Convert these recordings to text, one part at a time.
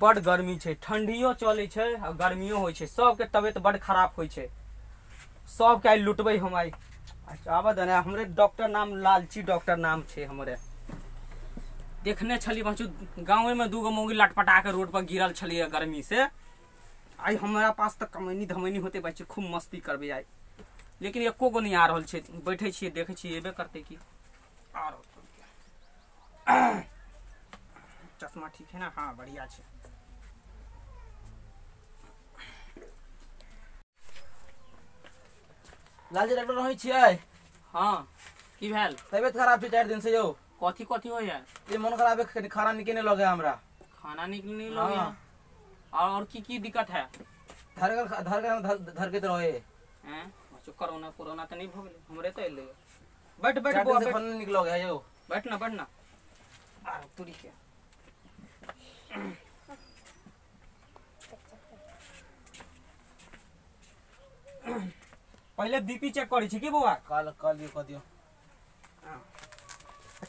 बड गर्मी छै, ठंडियो चलै छै आ गर्मियो होइ छै, सबके तबियत बड खराब होइ छै। सबके आइ लुटबै हम आइ। अच्छा आबऽ दे ने, हमरे डॉक्टर नाम लालची डॉक्टर नाम छै हमरे। देखने छली बच्चू गाँवे में दूगो मौगी लटपटा के रोड पर गिरल छलियै गर्मी से। आइ हमरा पास तऽ कमैनी धमैनी होते बच्चे, खूब मस्ती करबै आइ। लेकिन एको गो नहीं आ रहल छै, बैठे छियै देखै छियै एबे करतै की। आरो चश्मा ठीक है ना? हाँ बढ़िया छै। लालजी डॉक्टर रहै छियै? हाँ की भेल? तबियत खराब छै 4 दिन से यौ। कथी कथी होइया? ये मन खराब है, खाना निके नहीं लगे हमरा। खाना निक नहीं लगे? हाँ। और की की दिक्कत है? धर धर धरकैत रहे। हैं बच्चो कोरोना कोरोना त नहीं भ गेलै? हमरे त एलै। बैठ बैठ बुआ बैठ। खाना निक लगे यौ। बैठ ना बैठ ना। आ तुरी के पहले बीपी चेक करै छी की बौआ? कल कल दियौ क दियौ।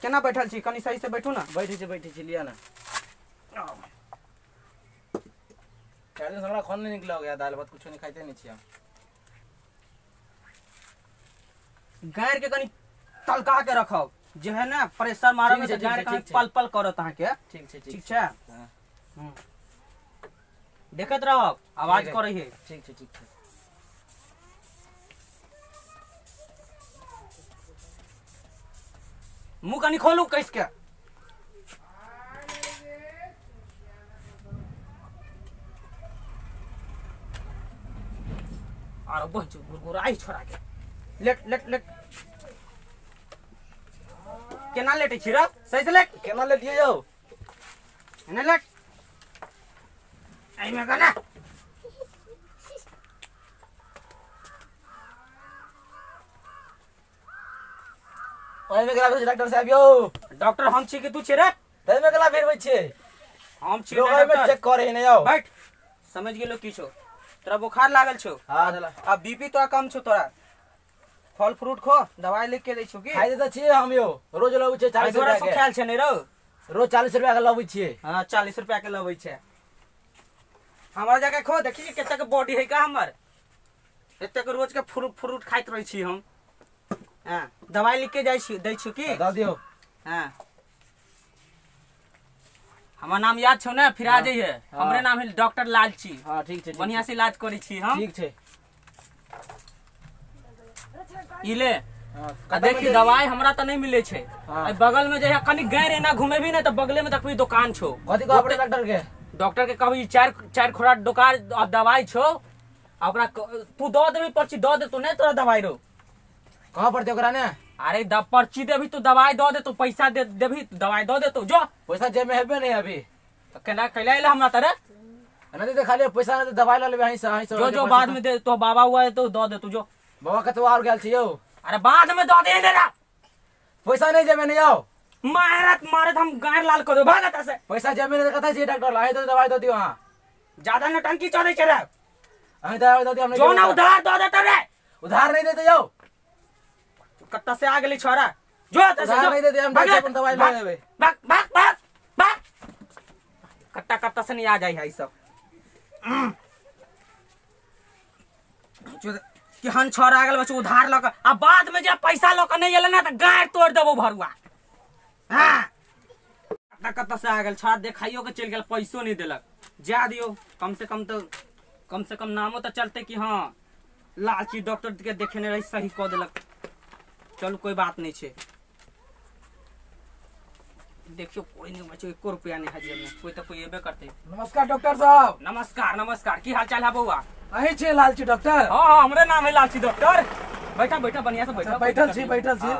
केना बैठल छी? कनी सही से बैठू ना। बैठे छी लिया ना। 4 दिन से हमरा खाना नहीं निकल गया, दाल भात कुछो नहीं खाइते नहीं छियै। गायर के कनी तलका के रखब जे है ना, प्रेशर मारब त गायर के पल पल करत अहाँ के। ठीक छै ठीक छै। हां देखत रहब, आवाज करै है। ठीक छै ठीक छै। मुंह कनी खोलू कस के। आरो बच्चो गुरगुराई छोड़ा के। लेट लेट लेट। केना लेटे छी रे? सही से लेट। केना लेटियै यौ? एने लेट। एइमे गना। ओहिमे गेला भेल डॉक्टर साहब यौ। डॉक्टर हम छी कि तू छी रे? तैमे गेला भेरबै छियै। हम छी लोग एहिमे चेक करे ने यौ। बैठ। समझ गेलो किछो? तोरा बुखार लागल छौ। हां आ बीपी तोरा कम छौ। तोरा फल फ्रूट खो, दवाई लिख के दै छौ की? खाइ त छियै हम यौ, रोज लबै छियै 40 रुपया के। खायल छै नै रौ? रोज 40 रुपया के लबै छियै। हां 40 रुपया के लबै छै। हमरा जाके खो, देखी कतेक के बॉडी है का हमर। एतेक रोज के फ्रूट फ्रूट खाइत रहै छी हम। हां दवाई लिख के जाइ छी दै छौ की? द दियौ। हां हमर नाम याद छौ ने? फिर आ जइहे। हमरे नाम है डॉक्टर लालची। हां ठीक छै, बढ़िया से इलाज करै छी हम। ठीक छै। ई ले आ देखी दवाई हमरा त नहीं मिले छै। आ बगल में जे कनी गैर एना घुमेबी ने त बगले में देखबी दुकान छौ। कथि कहब डॉक्टर के? डॉक्टर के कहबी चार खोरा दुकान आ दवाई छौ। आ ओकरा तू the देबी पर्ची the देतो ने तोरा दवाई रो। कहाँ पड़ते ओकरा ने? अरे the पर्ची देबी तू दवाई the they तू पैसा दे देबी दवाई the they तू जो। पैसा जेब में हेबे नहीं अभी। त केना कैला एला हमरा तरे? नहीं दे खाली पैसा नहीं दवाई ल लेबे हई से हई से। जो जो बाद में दे तो बाबा हुआ है तो the they तू जो। बाबा कतौ और गेल छी यौ। अरे बाद में the they ने पैसा नहीं जेब में नहीं यौ। मारत मारत हम गार लाल कर दो, भाग एतऽ से। पैसा जेब में नहीं कथा छी डॉक्टर ला तो दवाई the दियौ। हां ज्यादा नौटंकी चलै छै रे। अहीं दवाई the दियौ। हम जो ना उधार the they रे। उधार नहीं देते यौ। कत्ता से आ गेलै छोरा जो एतऽ से। उधार नहीं देते हम, अपन दवाई ल लेबै। भाग भाग भाग भाग। कत्ता कत्ता से नहीं आ जाय है ई सब। केहन छोरा आ गेल बच्चो उधार लऽ कऽ आ बाद में जे पैसा लऽ कऽ नहीं एलै ना तऽ गारि तोड़ देबो भरुआ। हाँ कत्ता कत्ता से आ गेल छोरा, देखाइयो के चलि गेल, पैसो नहीं देलक। जा दियौ कम से कम तो कम से कम नामो तऽ चलते कि हाँ लालची डॉक्टर के देखेने रही सही कऽ देलक। चलू कोई बात नहीं छै। देखियो कोई नहीं बचो, एको रुपया नहीं है जेब में। कोई तो कोई एबे करते। नमस्कार डॉक्टर साहब। नमस्कार नमस्कार, की हाल चाल है बौआ? अहीं छियै लालची डॉक्टर? हाँ हाँ हमरे नाम है लालची डॉक्टर। बैठा बैठा बढ़िया से बैठा। बैठल छी बैठल छी।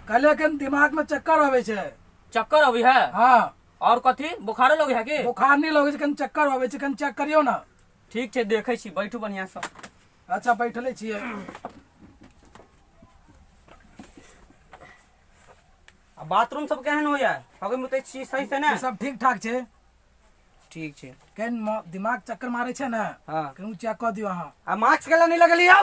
कहले के दिमाग में चक्कर आबै छै। चक्कर अबै है? हाँ। और कथी बुखारो लगे है की? बुखार नहीं लगे छै, कनी चक्कर आबै छै, कनी चेक करियौ ना। ठीक छै देखै छी, बैठू बढ़िया से। अच्छा बैठले छियै। आ बाथरूम सब केहन होइया? हगे मुतै छी सही से ने? सब ठीक ठाक छै। ठीक छै। केन दिमाग चक्कर मारे छै ने? हां कनी चेक क दियौ अहाँ। आ मास्क केला नहीं लगली यौ?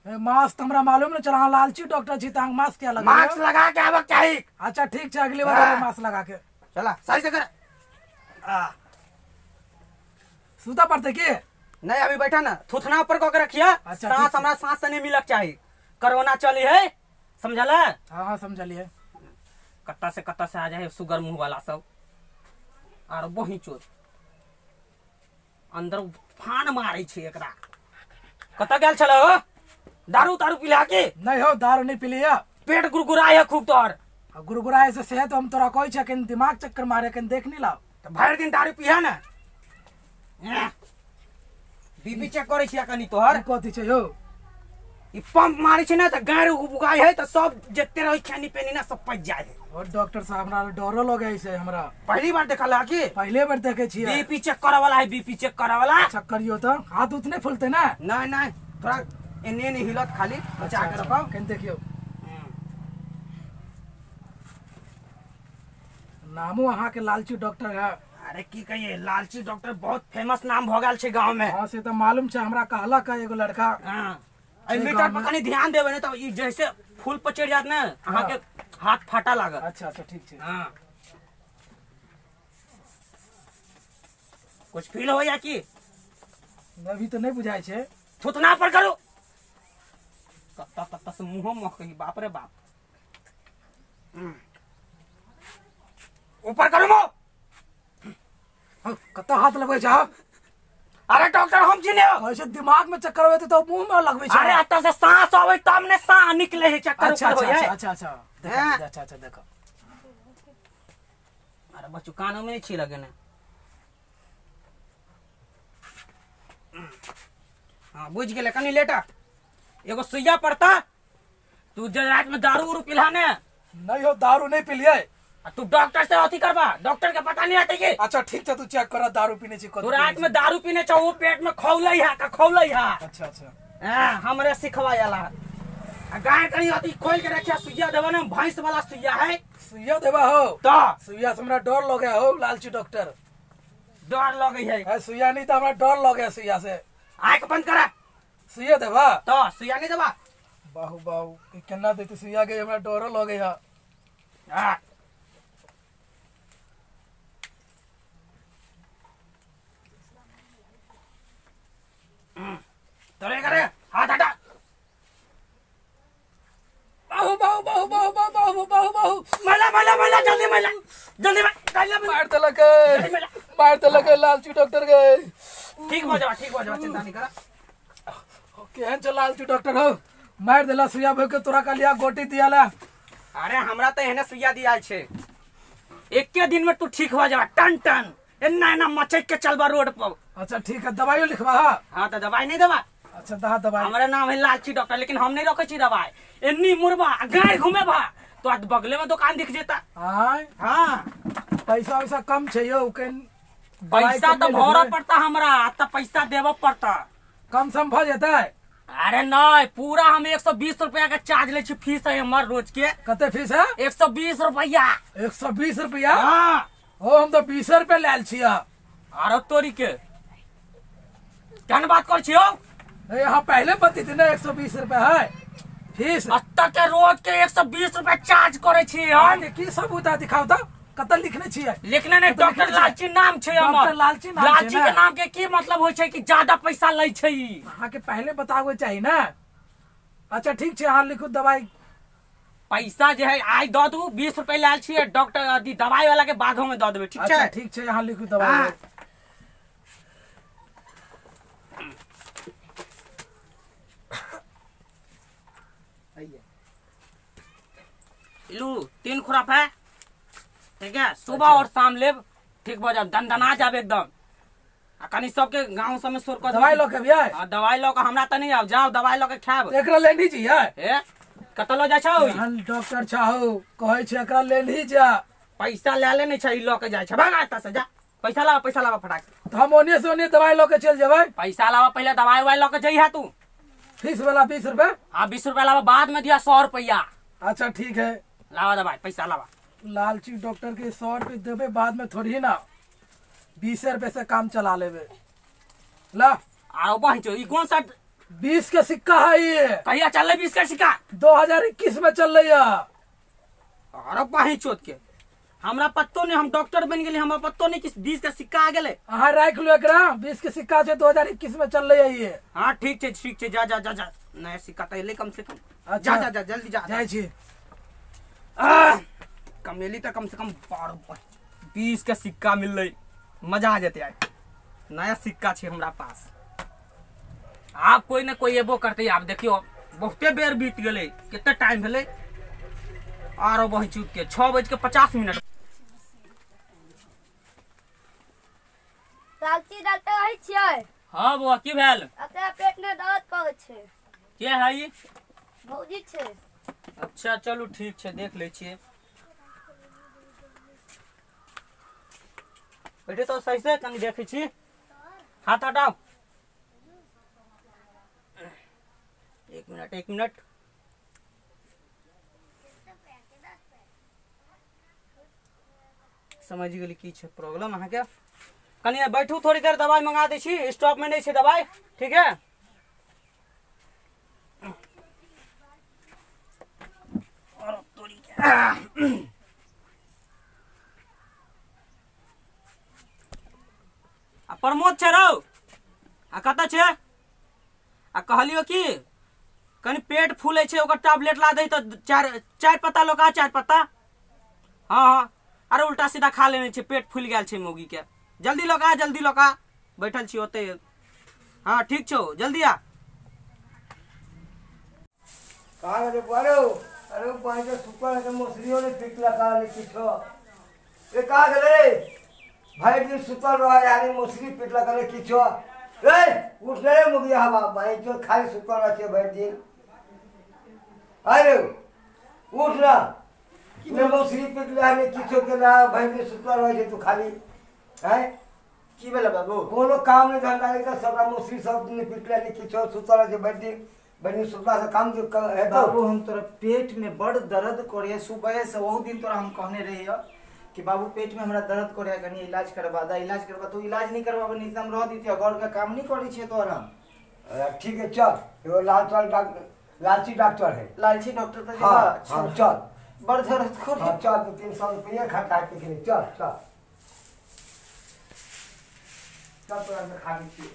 मास्क त हमरा मालूम न चल, अहाँ लालची डॉक्टर छी त अहाँ मास्क किया लगेलियै? मास्क लगा के आबक चाही। अच्छा ठीक छै, अगली बार मास्क लगा के। चला सही से कर। सुता पड़ते की? नहीं अभी बैठा ना, थुथना ऊपर कऽ के रखिया। अच्छा, सांस हमरा सांस से नहीं मिलक चाही, कोरोना चली है, समझला? हाँ हाँ समझलिए। कत्ता से आ जाए सुगर मुंह वाला सब, आर बही चोर अंदर फान मारे छै एकरा। कतऽ गेल छल हो? दारू तारू पिला के? नहीं हो, दारू नहीं पिलिया। पेट गुरगुराय है खूब तोहर। गुरगुराय से सेहत हम तोरा कहै छै, कनि दिमाग चक्कर मारे, कनि देख नहीं लाओ। तो भरि दिन दारू पिया ना, बीपी चेक करै छियै कनि तोहर। कथी छै यौ? ई पंप मारै छै ना त गाड़ उगाय है, त सब जते रहै खानी पेनी ना सब पच जाय है। और डॉक्टर साहब हमरा डरो लगे छै। हमरा पहली बार देखल है की? पहले बार देखे छियै। बीपी चेक करे वाला है, बीपी चेक करे वाला। चेक करियो त हाथ उत नहीं फूलते ना? नहीं नहीं, थोड़ा एने नहीं हिलत, खाली बचा के रखो। कनि देखियो नामो अहाँ के लालची डॉक्टर है। अरे की कहिए, लालची डॉक्टर बहुत फेमस नाम भ गेल छै गांव में। हां से त मालूम छै, हमरा कहलक एगो लड़का। हां, एहि मीटर पर कनि ध्यान देबै ने त ई जैसे फूल पर चढ़ जात ने, अहाँ के हाथ फाटा लागत। अच्छा अच्छा ठीक छै। हां, कुछ फील हो या की? अभी तो नहीं बुझाय छै। थुथना पर करू, कत्ता कत्ता से मुंह महकै, बाप रे बाप। ऊपर करू मुंह। कत्ता हाथ लगबै छै? अरे डॉक्टर हम चिन्हे हो। ऐसे दिमाग में चक्कर आवे तो मुंह में लगबै छै। अरे अतः से सांस आवे तब ने सांस निकले है, चक्कर। अच्छा अच्छा अच्छा अच्छा देखो, अच्छा अच्छा देखो। अरे बच्चू कानों में छी लगे ने। हाँ बुझ गेलै, कनी लेटा, एगो सुइया पड़ता। तू जे रात में दारू उरू पिला ने? नहीं हो, दारू नहीं पिलिए। तू डॉक्टर से अथी करबा, डॉक्टर के पता नहीं आते की? अच्छा ठीक छै, तू चेक कर दारू पीने छी। तू रात में दारू पीने छौ, वो पेट में खौलै है का खौलै है। अच्छा अच्छा, हां हमरे सिखवा आला। आ गाय कनी अथी खोल के रखिया, सुइया देबा ने, भैंस वाला सुइया है। सुइया देबा हो त? सुइया से हमरा डर लगे हो लालची डॉक्टर। डर लगे है? है सुइया नहीं त हमरा डर लगे सुइया से। आंख बंद करा, सुइया देबा त? सुइया नहीं देबा? बाहु बाहु केना देते सुइया के, हमरा डर लगे है। हां तोरे करे हाथ हटा। बाहु बाहु बाहु बाहु बाहु बाहु बाहु बाहु, मला मला मला जल्दी मला जल्दी मला, मार देलक, मार देलक लालची डॉक्टर के। ठीक हो जावा, ठीक हो जावा, चिंता नहीं करा। केहन छ लालची डॉक्टर हो, मार देला सुइया भर के। तोरा कहलिया गोटी दियाला। अरे हमरा त एहने सुइया दियाल छै, एके दिन में तू ठीक हो जावा, टन टन एना एना मचक के चलबा रोड पर। अच्छा ठीक है, दवाइयो लिखवा? हाँ तो दवाई नहीं देबा? अच्छा दहा दवाई। हमारा नाम है लालची डॉक्टर, लेकिन हम नहीं रखे छी दवाई। एन्नी मुरबा गाय घूमे बा तो आज बगले में दुकान दिख जेता। हाँ पैसा वैसा कम छै यौ, कन पैसा तो भरा पड़ता हमरा, त पैसा देबो पड़ता। कम सम भ जेतै? अरे नहीं, पूरा हम 120 रुपया के चार्ज ले छी, फीस है हमर रोज के। कते फीस है? 120 रुपया। 120 रुपया? हाँ। ओ हम तो 20 रुपया लायल छियै। अरे तोरी के केहन बात कर छियौ? यहाँ पहले पति थी ना 120 रुपया है फीस। अत्ता के रोज के 120 रुपया चार्ज करे छी हम। की सबूत है दिखाओ त, कत लिखने छियै? लिखने नहीं, डॉक्टर लालची नाम छै हमर। डॉक्टर लालची नाम? लालची के नाम के की मतलब होय छै कि ज्यादा पैसा लै छै। अहाँ के पहले बताबे चाही ना। अच्छा ठीक छै, अहाँ लिखू दवाई। पैसा जे है आइ दऽ दू, 20 रुपया लायल छियै डॉक्टर अथी दवाई वाला के बादो में दऽ देबै, ठीक छै? अच्छा ठीक छै, अहाँ लिखू दवाई। लू 3 खुराक है, ठीक है? सुबह और शाम लेब, ठीक भ जाब, दनदना जाब एकदम। आ कनी सबके गांव सब में शोर कर। दवाई लऽ के अबियै? हां दवाई लऽ के हमरा त नहीं आब, जाओ दवाई लऽ के खायब। एकरा लेनी छियै? ए कतऽ लऽ जाइ छौ? हम डॉक्टर छौ, कहै छै एकरा लेनी जा। पैसा ले ले नहीं छै, लऽ के जाइ छै। भाग एतऽ से जा, पैसा लावा, पैसा लावा फटाक। त हम ओने से ओने दवाई लऽ के चल जेबै। पैसा लावा पहले, दवाई उवाई लऽ के जइहा तू। फीस वाला 20 रुपया? हाँ 20 रुपया लावा, बाद में दिया 100 रुपया। अच्छा ठीक है, लावा दवाई, पैसा लावा। लालची डॉक्टर के 100 रुपये देबे, बाद में थोड़ी ना 20 रुपये से काम चला लेबे। ला आरो बहन ई कौन सा 20 के सिक्का है ये? कहिया चल 20 के सिक्का? 2021 में चल रही है। अरे बहन चोत के हमरा पत्तो नहीं, हम डॉक्टर बन गेली, हमरा पत्तो नहीं कि 20 के सिक्का आ गेलै। अहाँ राखि लू एकरा, 20 के सिक्का छै, 2021 में चललै ये। हाँ ठीक छै ठीक छै, जा जा जा जा, नया सिक्का तऽ एलै कम से कम। जा जा जा जल्दी जा। जाइ छी। कमेली तऽ कम से कम 12 20 के सिक्का मिललै, मजा आ जेतै आइ। नया सिक्का छै हमरा पास। आब कोई ने कोई एबो करतै। आब देखियो बहुते बेर बीत गेलै, कते टाइम भेलै आरो बही चूत के 6:50। लालची डॉक्टर रहै छियै? हाँ बौआ की भेल? एकरा पेट में दर्द करै छै। के है ई? भौजी छै। अच्छा चलू ठीक छै, देख लै छियै। बैठे तो सही से, कनी देखै छी। हाथ हटाओ, एक मिनट एक मिनट। समझ गेली की छै प्रॉब्लम अहाँके। कनी बैठू थोड़ी देर, दवाई मंगा दै छी, स्टॉक में नहीं छै दवाई, ठीक है? और तोरी के आ प्रमोद छै रौ, आ कतऽ छै? आ कहलियो कि कनी पेट फूलै छै, ओकर टैबलेट ला दे तऽ चारि पत्ता लोका, 4 पत्ता। हाँ हाँ, अरे उल्टा सीधा खा लेने छै, पेट फूलि गेल छै मौगी के। जल्दी लोका जल्दी लोका, बैठल छी ओते। हाँ ठीक छौ, जल्दी आ। कहाँ रे बुआरो? अरे पानी के सुपर है, मौसरियो ने पिटला का ने किछो। ए कहाँ गेलै? भाई दिन सुतल रह यानी मौसरी पिटला का ने किछो। रे उठ रे मुगिया हवा, भाई जो खाली सुतल रह छे भरि दिन। अरे उठ ना, ने मौसरी पिटला ने किछो केला, भरि दिन सुतल रह छे तू खाली। हैं की भेलै बाबू? कोनो काम नहीं धंधा नहीं, सबरा मौसरी सब दिन पिटला ने किछो, सुतल रह छे भरि दिन। भरि दिन सुतला से काम हेतौ? बाबू हम तोरा पेट में बड़ दर्द करे सुबह से, ओहू दिन तोरा हम कहने रहियो कि बाबू पेट में हमरा दर्द करे, कनी इलाज करवा दा, इलाज करवा। तू इलाज नहीं करवाबे नहीं हम रह दितियो, घर का काम नहीं करै छियै तोरा हम। ठीक है चल, एगो लालची डॉक्टर है। लालची डॉक्टर पर हाँ हाँ चल, बड़ दर्द करे। हाँ चल, 200-300 रुपया खर्चा के चल चल चल, तोरा के खा लै छियै।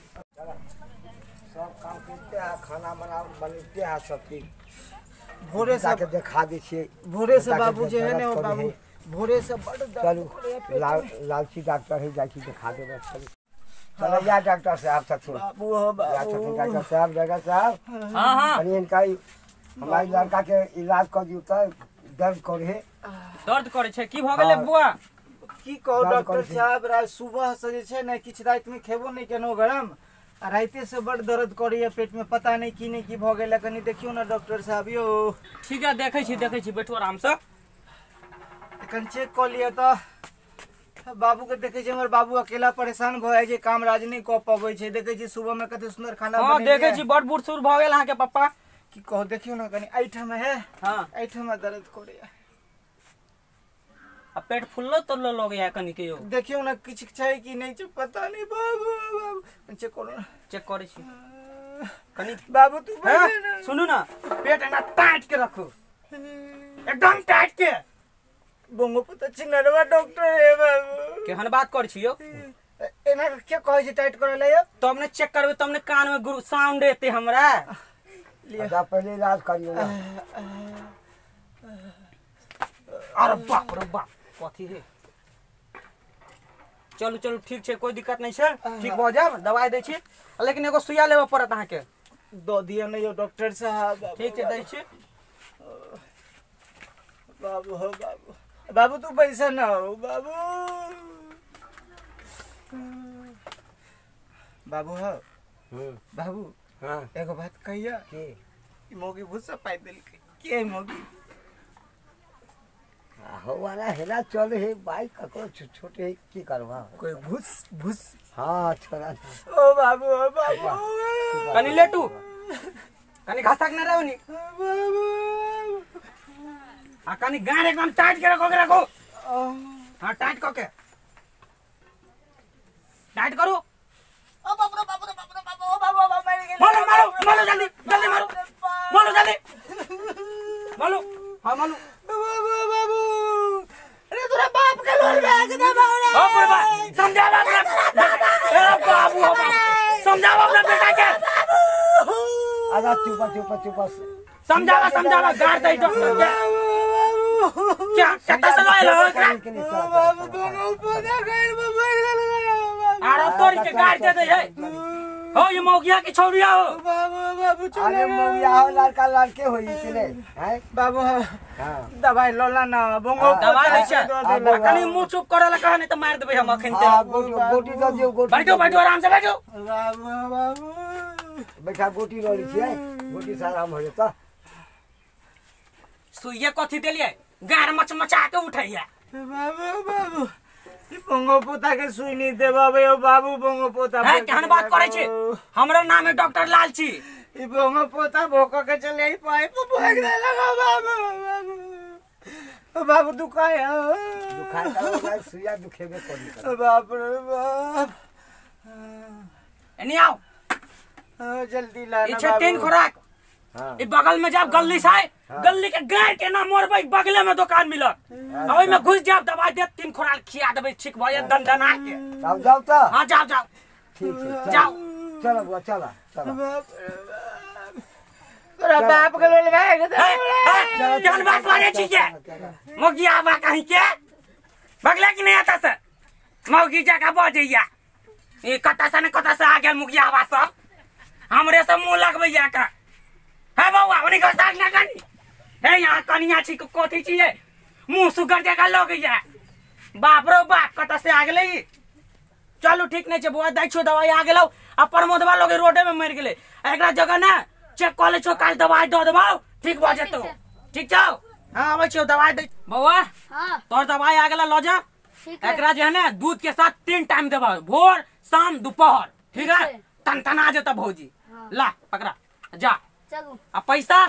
सब काम करते हैं, खाना बना बनते हैं सब चीज। भोरे से के देखा दै छियै। भोरे से बाबू जे है ने, बाबू भोरे से बड़ दर्द। चलू लालची डॉक्टर है, जाइ छी देखा देबै। चलू चलो या डॉक्टर साहब छथिन। बाबू हो बाबू, डॉक्टर साहब, डॉक्टर साहब। हाँ हाँ, कनी इनका हमारे लड़का के इलाज कर दियौ तऽ दर्द करे है। दर्द करे छै? की भऽ गेलै बुआ? की कहू डॉक्टर साहब, रात सुबह से जे छै ने किछु राति में खेबो नहीं केलहुँ गरम, आ राइते से बड़ दर्द करैया पेट में, पता नहीं की नहीं की भऽ गेलै। कनी देखियौ ने डॉक्टर साहब यौ। ठीक है देखै छी देखै छी, बैठू आराम से। कनी चेक कऽ लिअ तऽ। बाबू के देखै छी, हमर बाबू अकेला परेशान भऽ जाइ छै, काम राज नहि कऽ पबै छै। देखै छी सुबह में कते सुंदर खाना बनेलियै। हाँ देखै छी बड़ बूढ़ सूढ़ भऽ गेल अहाँके पप्पा। की कहू, देखियौ ने कनी एहिठाम है। हाँ एहिठाम दर्द करैया। आ पेट फुललो तोड़लो लगैया कनी के यौ। देखियौ ने किछु छै कि नहि छै, पता नहीं बाबू। बाबू चेक करू ने। चेक करै छी कनी। बाबू तू सुनू ना, पेट एना टाइट के रखू, एकदम टाइट के। बोंगो पुत चिनरवा डॉक्टर है बाबू। केहन बात करै छी यौ? एना के कहै छै टाइट करै ले यौ? तब ने चेक करबै तब ने कान में गुरु साउंड एते हमरा। अच्छा पहले इलाज करियौ ना। अरे बाप रे बाप, कथी है? चलू चलू ठीक छै, कोई दिक्कत नहीं छै, ठीक भऽ जायब। दवाई दै छी, लेकिन एगो सुइया लेबऽ पड़त अहाँके। दऽ दिअ ने यौ डॉक्टर साहब। ठीक छै दै छी। बाबू हो बाबू, बाबू तू पैसा ना हो बाबू। बाबू हो बाबू, हाँ एगो बात कहिया की? मौगी भूसा पाइ देलकै। के मौगी? हो वाला हेला चल हे बाइक ककरो छोटे है, की करबा कोई भूस भूस। हाँ छोड़ा। ओ बाबू ओ बाबू, कनी लेटू, कनी घास न रहो नी बाबू। आ कनी गाड़ एकदम टाइट के रखो के रखो। हाँ टाइट क के, टाइट करू। ओ बाप रे बाप रे बाप रे बाप, ओ बाबू बाबू मर गेल। मारो मारो मारो जल्दी जल्दी मारो, मारो जल्दी मारो। हाँ मारो बाबू बाबू। अरे तोरा बाप ज्यादा चुपा चुपा चुपा समझावा समझावा गार दे डॉक्टर के क्या कत से लायल हो एकरा बाबू बोंगो पोता गइल बाबू आरो तोरी के गार दे दे है हो ये मौगिया की छोरिया हो बाबू बाबू चले अरे मौगिया हो लड़का लड़के होई कि नहीं हैं बाबू हां दवाई लोला ना बोंगो दवाई दै छै कनी मुंह चुप करे ला कह नहीं त मार देबै हम अखन ते हां गोटी गोटी द दियो गोटी बैठो बैठो आराम से बैठो बाबू बाबू बैठा गोटी लड़ी छियै गोटी से आराम हो जेता सुइया कथी देलियै गार मचमचा के उठैया बाबू बाबू ई बोंगो पोता के सुई नहीं देबाबे ओ बाबू बोंगो पोता है केहन बात करै छी हमरा नाम है डॉक्टर लाल छी ई बोंगो पोता भोक के चले आई पाइप भाग लगा बाबू बाबू बाबू दुखाय दुखाय त सुइया दुखेबे करी बाप रे बाप एनी आओ जल्दी ला ई छै 3 खुराक हां ई बगल में जाब गल्ली से गल्ली के गाय के ना मोरबै बगले में दुकान मिलत ओइ में घुस जाब दवाई देत 3 खुराक खिया देबै ठीक भ जात दंदना के जाओ जाओ त हां जाओ जाओ ठीक छै जाओ चलो बुआ चला चला तोरा बाप के लोल भाग केहन बात करे छी के मौगिया बा कहीं के बगले की नहीं आता से मौगी जगह बजैया ई कता से न कता से आ गेल मुगिया बा सब हमरे से मुंह लगबैया का है बौआ ओनी के साग ना कनी हे यहाँ कनिया छी कथी छी मुंह सुगर जगह लगैया बाप रो बाप कता से आ गेलै चलू ठीक नहीं छै बौआ दै छियौ दवाई आ गेलौ आ प्रमोदवा लोग रोडे में मरि गेलै एकरा जगह ना चेक कऽ लै छियौ काल्हि दवाई दऽ देबौ ठीक भऽ जेतौ ठीक छौ हां आबै छियौ दवाई दै बौआ हां तोहर दवाई आ गेला लऽ जा एकरा जे है ना दूध के साथ 3 टाइम देबौ भोर शाम दोपहर ठीक है तनतना जेतौ भौजी ला पकड़ा जा चलू आ पैसा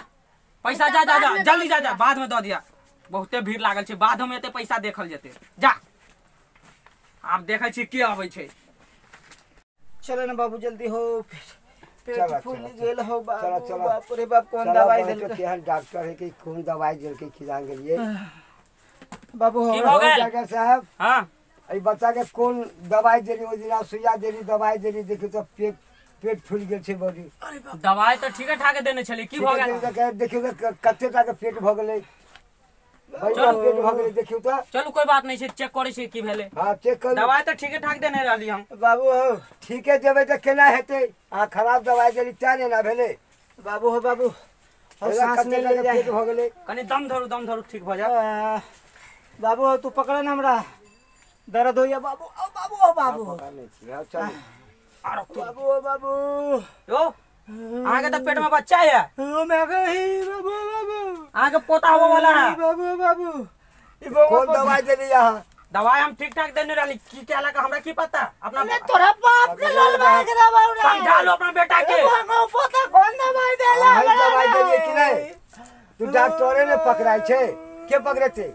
पैसा जा जा जा जल्दी जा जा बाद में दऽ दिया बहुते भीड़ लागल छै बाद में एते पैसा देखल जेतै जा आब देखै छी के आबै छै चलो ना बाबू जल्दी हो पेट फूल गेल हो बाबू बाप रे बाप कौन दवाई देलकै केहन डॉक्टर है कि कौन दवाई देलकै खिला गेलियै बाबू की भऽ गेल डॉक्टर साहब हां एहि बच्चा के कौन दवाई देली ओहि दिना सुइया देली दवाई देली देखियौ त पेट पेट फूल गेल छै बड़ी दवाई त ठीके ठाक देने छली की भऽ गेल देखियौ त कते टा के पेट भऽ गेलै पेट भऽ गेलै देखियौ त चलू कोई बात नहीं छै चेक करै छी की भेलै हां चेक करू दवाई त ठीके ठाक देने रहली हम बाबू हो ठीके देबै त केना हेतै आ खराब दवाई देली तैं एना भेलै बाबू हो बाबू और सांस नहीं ले जाए पेट भऽ गेलै कनी दम धरू ठीक भऽ जायत बाबू हो तू पकड़ ना हमरा दर्द होइया बाबू ओ बाबू हो बाबू पकड़ नै छी हां चल बाबू ओ बाबू यो अहाँ के त पेट में बच्चा है ओ मैं गई बाबू बाबू अहाँ के पोता होवे वाला है बाबू बाबू ई कौन दवाई देली यहाँ दवाई हम ठीक ठाक देने रहली की कहला का हमरा की पता अपना अरे तोरा बाप के लोल भाग दवाई रे समझा लो अपना बेटा के बाबू पोता कौन दवाई देला हम दवाई देलिए कि नहीं तू डॉक्टरे ने पकड़ाई छै के पकड़ेते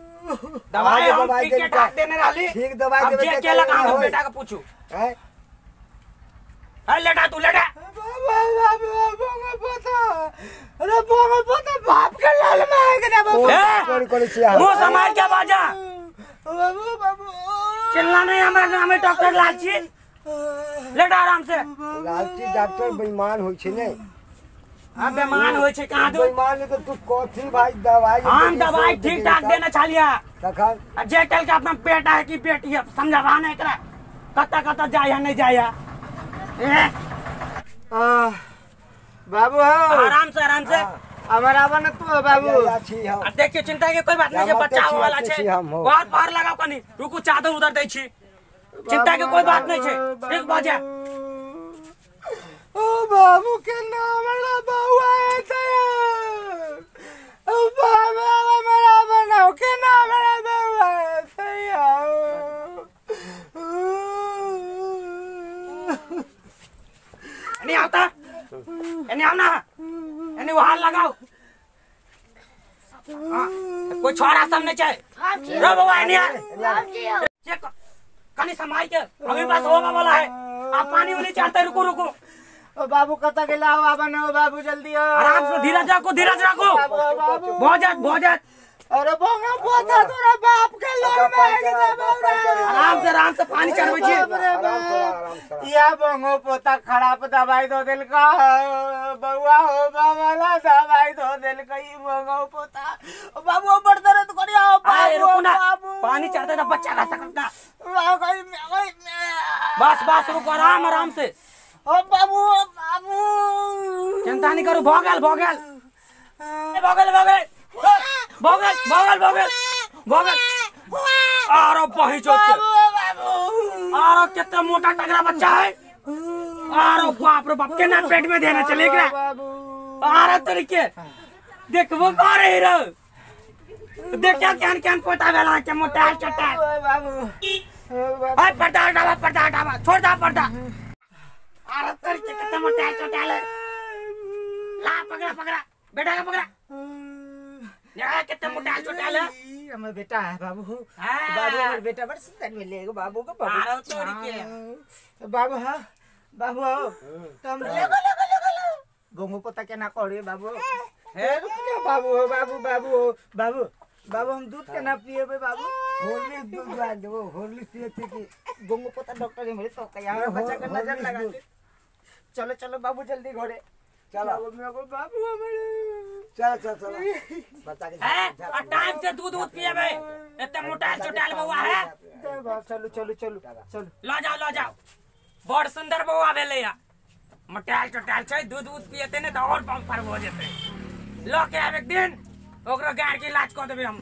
दवाई हम ठीक ठाक देने रहली ठीक दवाई देबे के कहला का हम बेटा के पूछू हैं अरे लेटा तू लेटा बाबू बाबू बाबू पोता अरे बाबू पोता बाप के लाल मांग दे बाबू कोन कोन छी अहाँ मुंह समार के बाजा बाबू बाबू चिल्ला नहीं हमरा नाम है डॉक्टर लालची लेटा आराम से लालची डॉक्टर बेईमान होय छै ने हां बेईमान होय छै कहां दू बेईमान ने तो तू कथी भाई दवाई हम दवाई ठीक ठाक देने छलिया तखन आ जे कल के अपना बेटा है कि बेटी है समझावा नहीं एकरा कत्ता कत्ता जाय है नहीं जाय है बाबू हो आराम से आराम से हमारा आवा न तू बाबू आ देखियो चिंता के कोई बात नहीं छै बच्चा होवे वाला छै बहुत भार लगाओ कनी रुकू चादर उधर दै छी चिंता के कोई बात नहीं छै ठीक भऽ जाय ओ बाबू के नाम हमरा बउआ हेतै ओ बाबा हमरा बनाओ के नाम हमरा बउआ हेतै नहीं आता नहीं आओ ना नहीं वहां लगाओ हाँ, कोई छोरा सब नहीं चाहिए रो बाबा नहीं यार चेक कनी समाई के अभी बस होवा वाला है आप पानी उनी चढ़ते रुको रुको ओ बाबू कता गेला हो आबा न बाबू जल्दी हो आराम से धीरज रखो धीरज रखो बाबू बहुत जात अरे बंगा पोता तोरा बाप के लोर में आगि देबौ रे। आराम से पानी चढ़बै छी। या बंगो पोता खराब दवाई दो देलका बउआ हो बाबा दवाई दो देलका ई बंगो पोता बाबू बड़ दर्द करिया। बाबू ना पानी चढ़ते तो बच्चा का सकता। बस बस रुको आराम आराम से। ओ बाबू बाबू चिंता नहीं करू, भ गेल भ गेल भ गेल भ गेल भ गेल भ गेल भ गेल भ गेल। आरो बही जोत के आरो कितना मोटा टकरा बच्चा है। आरो बाप रे बाप केना पेट में देना चले एकरा। आरो तरीके देखबो करे रे देखिया केहन केहन पोता भेला के मोटा चटा। बाबू अरे पर्दा हटावा पर्दा हटावा छोड़ दा पर्दा। आरो तरीके कितना मोटा चटा ले ला पकड़ा पकड़ा बेटा का पकड़ा। यार कितना मोटा छोटा ले हमर बेटा है बाबू। बाबू हमर बेटा बड़ सुंदर मिले एगो बाबू के बाबू। आरो तोरी के बाबू। हां बाबू तुम लगो लगो लगो गोंगो पोता के ना करे बाबू। हे रुक जा बाबू बाबू बाबू बाबू बाबू हम दूध के ना पिएबे बाबू। होली दूध ला देबो होली पिए थे कि गोंगो पोता डॉक्टर हमरे तो यार बच्चा के नजर लगा दे। चलो चलो बाबू जल्दी घरे चलो। बाबू बाबू हमरे चल चल चल बता के है टाइम से दूध दूध पिएबे एते मोटा चोटाल बउआ है। चलो चलो चलो चलो ल जाओ ल जाओ। बड़ सुंदर बउआ भेलै या मोटाल चोटाल छै दूध दूध पिएते ने त और बम्पर भ जेतै। ल के आब एक दिन ओकरो गाय के इलाज क देबै हम।